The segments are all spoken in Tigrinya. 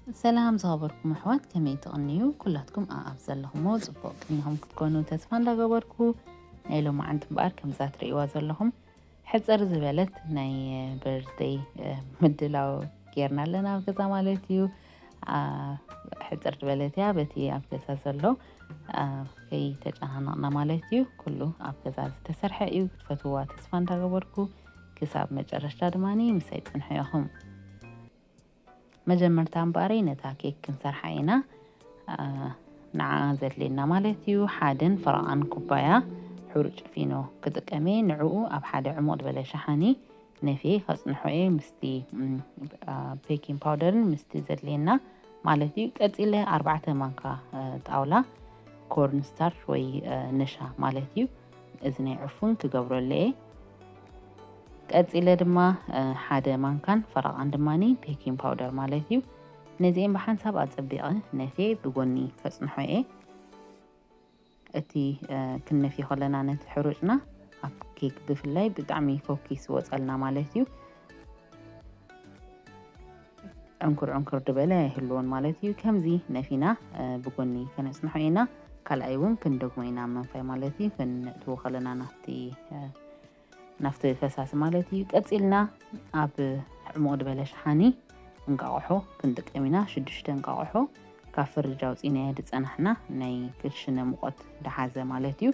ሰላም ዝኸበርኩም ኣሕዋት፣ ከመይ ትቕንዩ? ኩላትኩም ኣኣብ ዘለኹሞ ጽቡቕ ቅኒኹም ክትኮኑ ተስፋ እንዳገበርኩ፣ ናይ ሎማዓንቲ እምበኣር ከምዛ ትርእይዋ ዘለኹም ሕጽር ዝበለት ናይ በርዝደይ ምድላው ጌርና ኣለና ኣብ ገዛ ማለት እዩ። ሕጽር ዝበለት እያ፣ በቲ ኣብ ገዛ ዘሎ ከይተጨናነቕና ማለት እዩ። ኩሉ ኣብ ገዛ ዝተሰርሐ እዩ። ክትፈትዋ ተስፋ እንዳገበርኩ ክሳብ መጨረሽታ ድማ ምሳይ ጽንሑ ኢኹም። መጀመርታ እምበኣረይ ነታ ኬክ ክንሰርሓ ኢና። ንዓ ዘድልየና ማለት እዩ ሓደን ፈረቓን ኩባያ ሕሩጭ ፊኖ ክጥቀም እየ። ንዕኡ ኣብ ሓደ ዕሙቕ ዝበለ ሸሓኒ ነፍየ ከጽንሖ እየ ምስቲ ቤኪንግ ፓውደርን ምስቲ ዘድልየና ማለት እዩ። ቀጺለ ኣርባዕተ ማንካ ጣውላ ኮርን ስታርች ወይ ነሻ ማለት እዩ። እዚ ናይ ዕፉን ክገብረሉ እየ። ቀጺለ ድማ ሓደ ማንካን ፈረቓን ድማ ቤኪንግ ፓውደር ማለት እዩ። ነዚኤን ብሓንሳብ ኣጸቢቐ ነፍየ ብጎኒ ከጽንሖ እየ። እቲ ክንነፍዮ ከለና ነቲ ሕሩጭና ኣብ ኬክ ብፍላይ ብጣዕሚ ፎኪስ ይወጸልና ማለት እዩ። ዕንኩር ዕንኩር ዝበለ ኣይህልዎን ማለት እዩ። ከምዚ ነፊና ብጎኒ ከነጽንሖ ኢና። ካልኣይ እውን ክንደግሞ ኢና ኣብ መንፋይ ማለት እዩ። ክንእትዎ ከለና ናፍቲ ናፍቲ ፈሳሲ ማለት እዩ። ቀጺልና ኣብ ዕሙቕ ዝበለ ሸሓኒ እንቃቑሖ ክንጥቀም ኢና። ሽዱሽተ እንቃቑሖ ካብ ፍርጅ ኣውጺእናዮ ዝጸናሕና ናይ ክሽነ ሙቐት ዝሓዘ ማለት እዩ።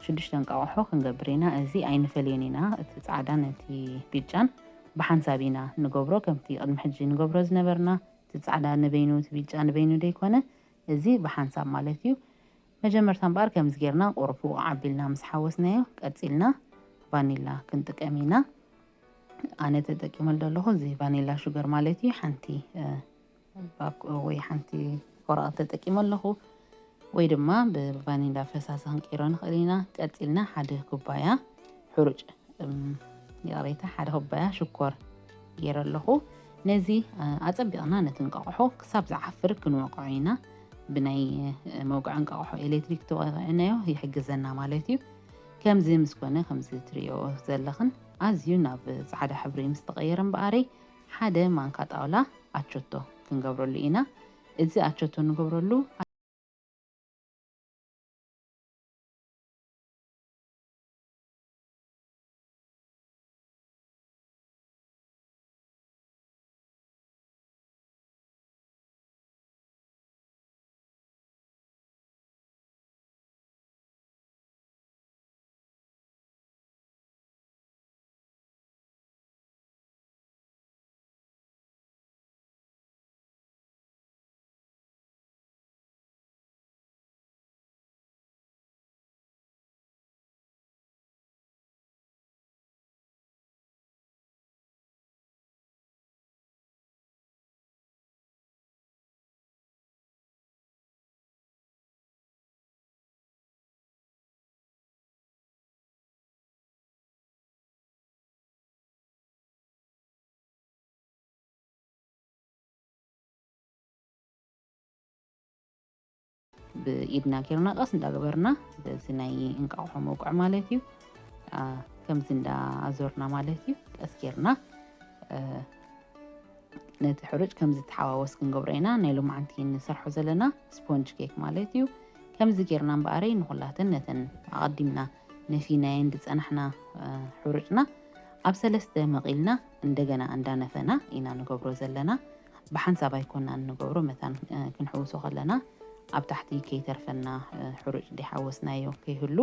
ሽዱሽተ እንቃቑሖ ክንገብር ኢና። እዚ ኣይንፈልዮን ኢና፣ እቲ ጻዕዳን እቲ ቢጫን ብሓንሳብ ኢና ንገብሮ። ከምቲ ቅድሚ ሕጂ ንገብሮ ዝነበርና፣ እቲ ጻዕዳ ንበይኑ፣ እቲ ቢጫ ንበይኑ ደይኮነ፣ እዚ ብሓንሳብ ማለት እዩ። መጀመርታ እምበኣር ከምዚ ጌርና ቁሩብ ውቕዕ ኣቢልና ምስ ሓወስናዮ፣ ቀጺልና ቫኒላ ክንጥቀም ኢና። ኣነ ተጠቂመሉ ዘለኹ እዚ ቫኒላ ሹገር ማለት እዩ። ሓንቲ ባኮ ወይ ሓንቲ ወረቐት ተጠቂመ ኣለኹ፣ ወይ ድማ ብቫኒላ ፈሳሲ ክንቅይሮ ንኽእል ኢና። ቀጺልና ሓደ ኩባያ ሕሩጭ፣ ይቕሬታ፣ ሓደ ኩባያ ሽኮር ገይረ ኣለኹ። ነዚ ኣጸቢቕና ነቲ እንቃቑሖ ክሳብ ዝዓፍር ክንወቕዖ ኢና። ብናይ መውቅዒ እንቃቑሖ ኤሌክትሪክ ተወቒዕናዮ ይሕግዘና ማለት እዩ። ከምዚ ምስ ኮነ፣ ከምዚ ትርእዮ ዘለኽን ኣዝዩ ናብ ጻዕዳ ሕብሪ ምስ ተቐየረ እምበኣረይ፣ ሓደ ማንካ ጣውላ ኣቸቶ ክንገብረሉ ኢና። እዚ ኣቸቶ ንገብረሉ ብኢድና ጌርና ቀስ እንዳገበርና በዚ ናይ እንቃቑሖ መውቅዒ ማለት እዩ። ከምዚ እንዳኣዞርና ማለት እዩ። ቀስ ጌርና ነቲ ሕሩጭ ከም ዝተሓዋወስ ክንገብሮ ኢና። ናይ ሎማዓንቲ ንሰርሖ ዘለና ስፖንጅ ኬክ ማለት እዩ። ከምዚ ጌርና እምበኣረይ ንኹላተን ነተን ኣቐዲምና ነፊናየን ዝጸናሕና ሕሩጭና ኣብ ሰለስተ መቒልና እንደገና እንዳነፈና ኢና ንገብሮ ዘለና። ብሓንሳብ ኣይኮናን ንገብሮ፣ መታን ክንሕውሶ ከለና ኣብ ታሕቲ ከይተርፈና፣ ሕሩጭ ዘይሓወስናዮ ከይህሉ።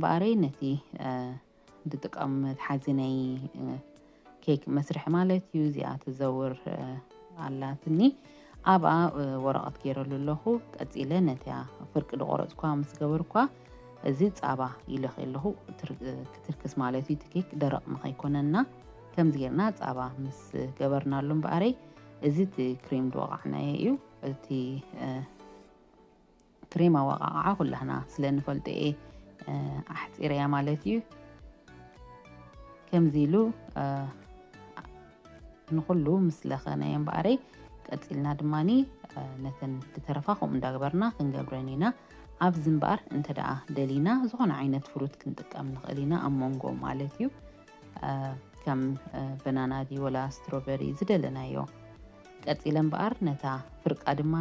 እምበኣረይ ነቲ ዝጥቀም መትሓዚ ናይ ኬክ መስርሒ ማለት እዩ። እዚኣ ትዘውር ኣላትኒ። ኣብኣ ወረቐት ገይረሉ ኣለኹ። ቀጺለ ነቲያ ፍርቂ ዝቆረጽኳ ምስ ገበርኳ፣ እዚ ጻባ ይለኺ ኣለኹ። ክትርክስ ማለት እዩ። እቲ ኬክ ደረቕ ንኸይኮነና ከምዚ ጌርና ጻባ ምስ ገበርናሉ እምበኣረይ፣ እዚ እቲ ክሬም ዝወቓዕናዮ እዩ። እቲ ክሬም ኣወቓቕዓ ኩላህና ስለ ንፈልጦ እየ ኣሕፂረያ ማለት እዩ። ከምዚ ኢሉ ንኹሉ ምስ ለኸናዮ እምበኣረይ፣ ቀፂልና ድማ ነተን ዝተረፋ ከምኡ እንዳግበርና ክንገብረን ኢና። ኣብዚ እምበኣር እንተ ደኣ ደሊና ዝኾነ ዓይነት ፍሩት ክንጥቀም ንኽእል ኢና፣ ኣብ መንጎ ማለት እዩ። ከም በናና ድዩ ወላ ስትሮበሪ ዝደለናዮ። ቀፂለ እምበኣር ነታ ፍርቃ ድማ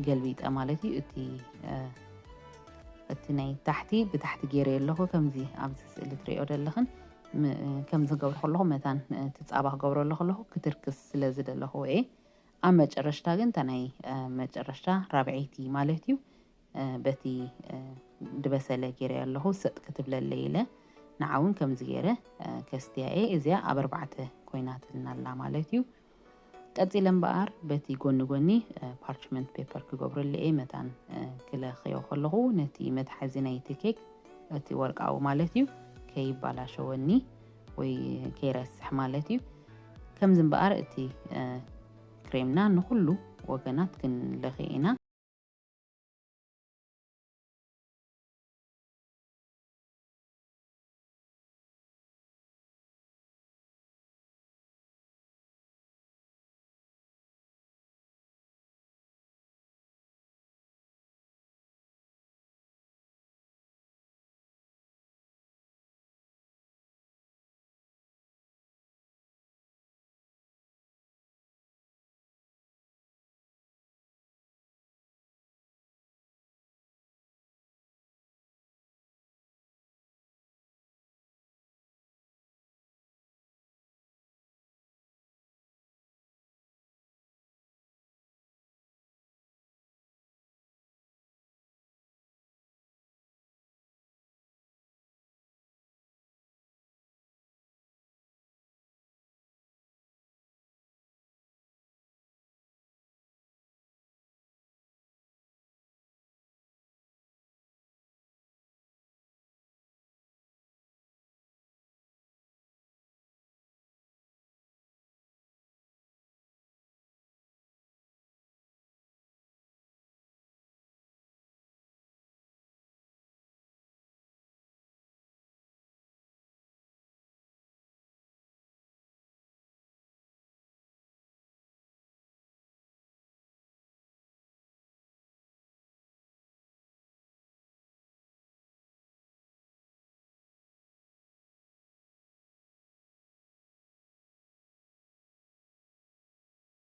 ገልቢጠ ማለት እዩ። እቲ እቲ ናይ ታሕቲ ብታሕቲ ገይረ ኣለኹ። ከምዚ ኣብዚ ስእሊ ትሪኦ ዘለኽን ከምዚ ክገብሮ ከለኹ መታን እቲ ፃባ ክገብረሉ ከለኹ ክትርክስ ስለ ዝደለኹ እየ። ኣብ መጨረሽታ ግን እታ ናይ መጨረሽታ ራብዐይቲ ማለት እዩ በቲ ድበሰለ ገይረ ኣለኹ። ሰጥ ክትብለለይ ኢለ ንዓ እውን ከምዚ ገይረ ከስትያ እየ። እዚኣ ኣብ ኣርባዕተ ኮይናትልና ኣላ ማለት እዩ። ቀፂለ እምበኣር በቲ ጎኒ ጎኒ ፓርችመንት ፔፐር ክገብረሉ እየ። መታን ክለኽዮ ከለኹ ነቲ መትሓዚ ናይቲ ኬክ እቲ ወርቃዊ ማለት እዩ ከይባላሸወኒ ወይ ከይረስሕ ማለት እዩ። ከምዚ እምበኣር እቲ ክሬምና ንኹሉ ወገናት ክንለኽዮ ኢና።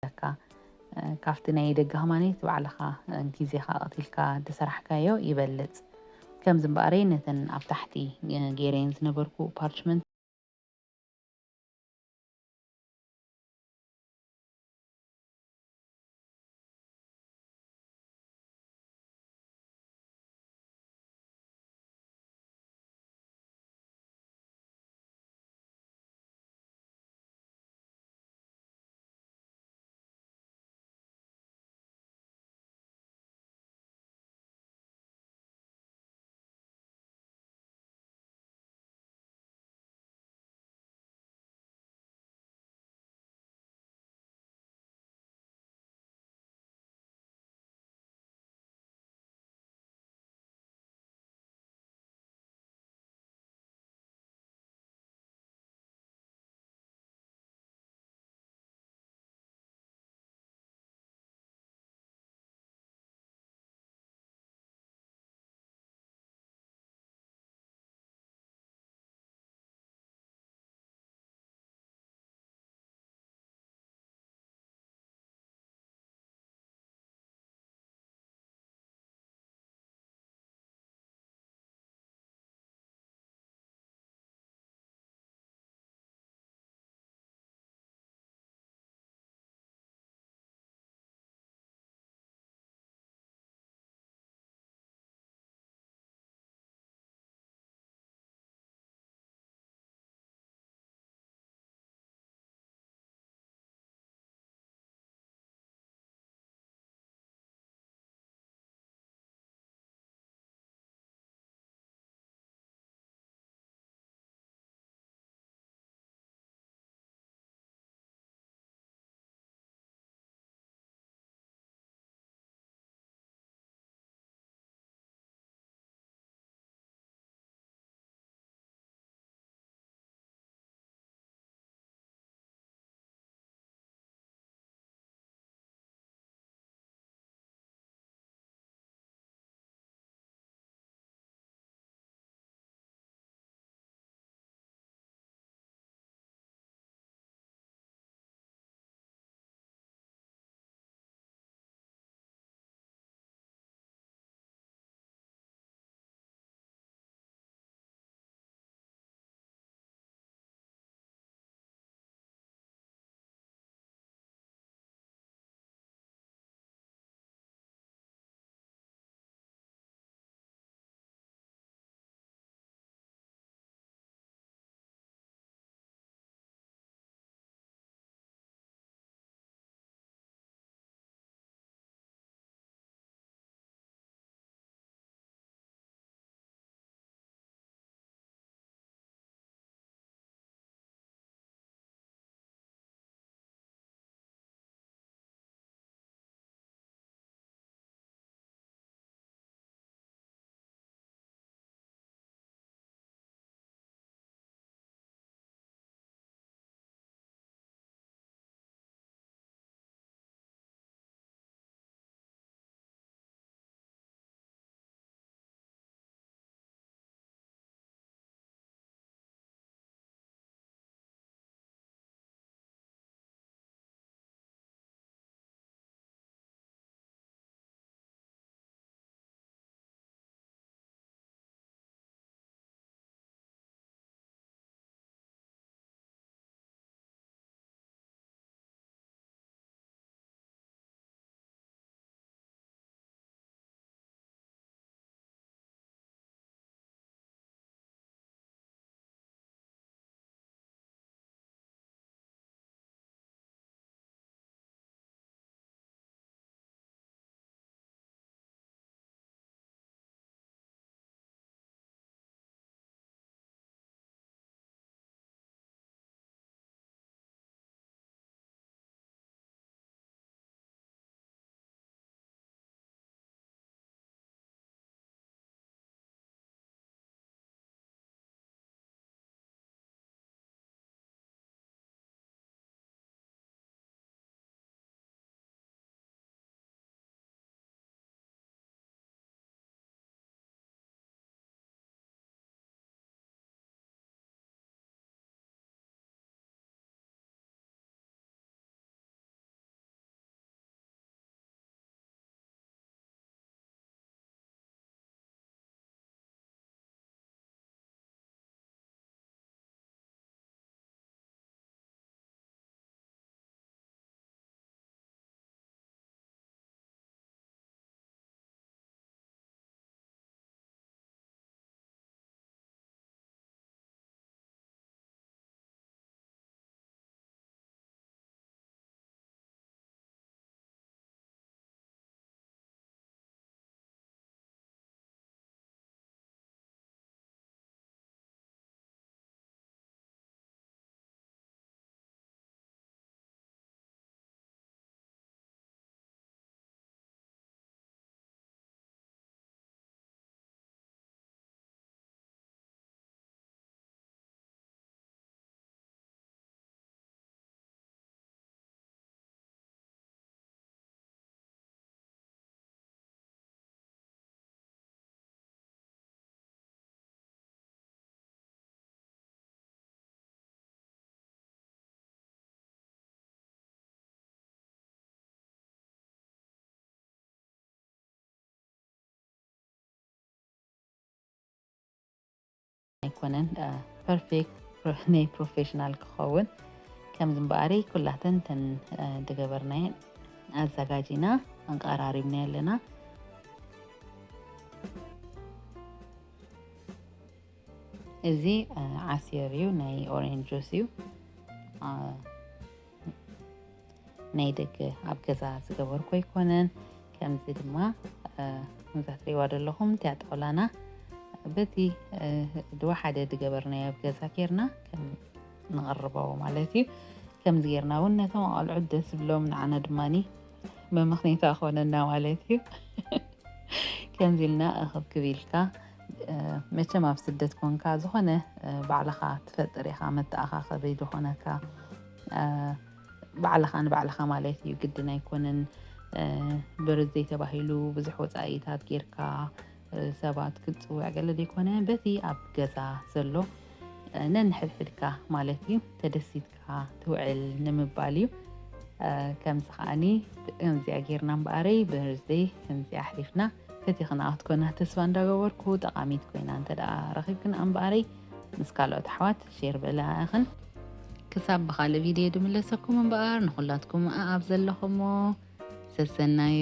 ኣለካ። ካብቲ ናይ ደገ ከማኒ እቲ ባዕልኻ ግዜኻ ቀቲልካ ዝሰራሕካዮ ይበልፅ። ከምዚ እምበኣረይ ነተን ኣብ ታሕቲ ገይረየን ዝነበርኩ ፓርችመንት ኣይኮነን ፐርፌክት ናይ ፕሮፌሽናል ክኸውን። ከምዚ እምበኣሪ ኩላተን ተን ዝገበርናየን ኣዘጋጂና ኣንቀራሪብና ኣለና። እዚ ዓሲር እዩ፣ ናይ ኦሬንጅ ጁስ እዩ። ናይ ደገ ኣብ ገዛ ዝገበርኩ ኣይኮነን። ከምዚ ድማ ከምዛ ትሪእዋ ዘለኹም እቲያ ጣውላና በቲ ድዋ ሓደ ዝገበርናዮ ኣብ ገዛ ጌርና ከም ንቕርቦ ማለት እዩ። ከምዚ ጌርና እውን ነቶም ኣቆልዑት ደስ ዝብሎም ንዓና ድማኒ መመኽነይታ ክኾነና ማለት እዩ። ከምዚ ኢልና እኽብክብ ኢልካ መቸም ኣብ ስደት ኮንካ ዝኾነ ባዕልኻ ትፈጥር ኢኻ፣ መተኣኻኸቢ ዝኾነካ ባዕልኻ ንባዕልኻ ማለት እዩ። ግድን ኣይኮነን ብርዝደይ ተባሂሉ ብዙሕ ወፃኢታት ጌርካ ሰባት ክትፅውዕ ገለ ዘይኮነ በቲ ኣብ ገዛ ዘሎ ነንሕድሕድካ ማለት እዩ ተደሲትካ ትውዕል ንምባል እዩ። ከምዚ ከዓኒ ከምዚኣ ጌርና እምበኣረይ ብርዝደይ ከምዚኣ ኣሕሊፍና ፈቲኽና ክትኮና ተስፋ እንዳገበርኩ ጠቓሚት ኮይና እንተ ደኣ ረኺብክን እምበኣረይ ምስ ካልኦት ኣሕዋት ሼር በላእኽን። ክሳብ ብኻልእ ቪድዮ ድምለሰኩም እምበኣር ንኹላትኩም ኣብ ዘለኹሞ ሰሰናዩ።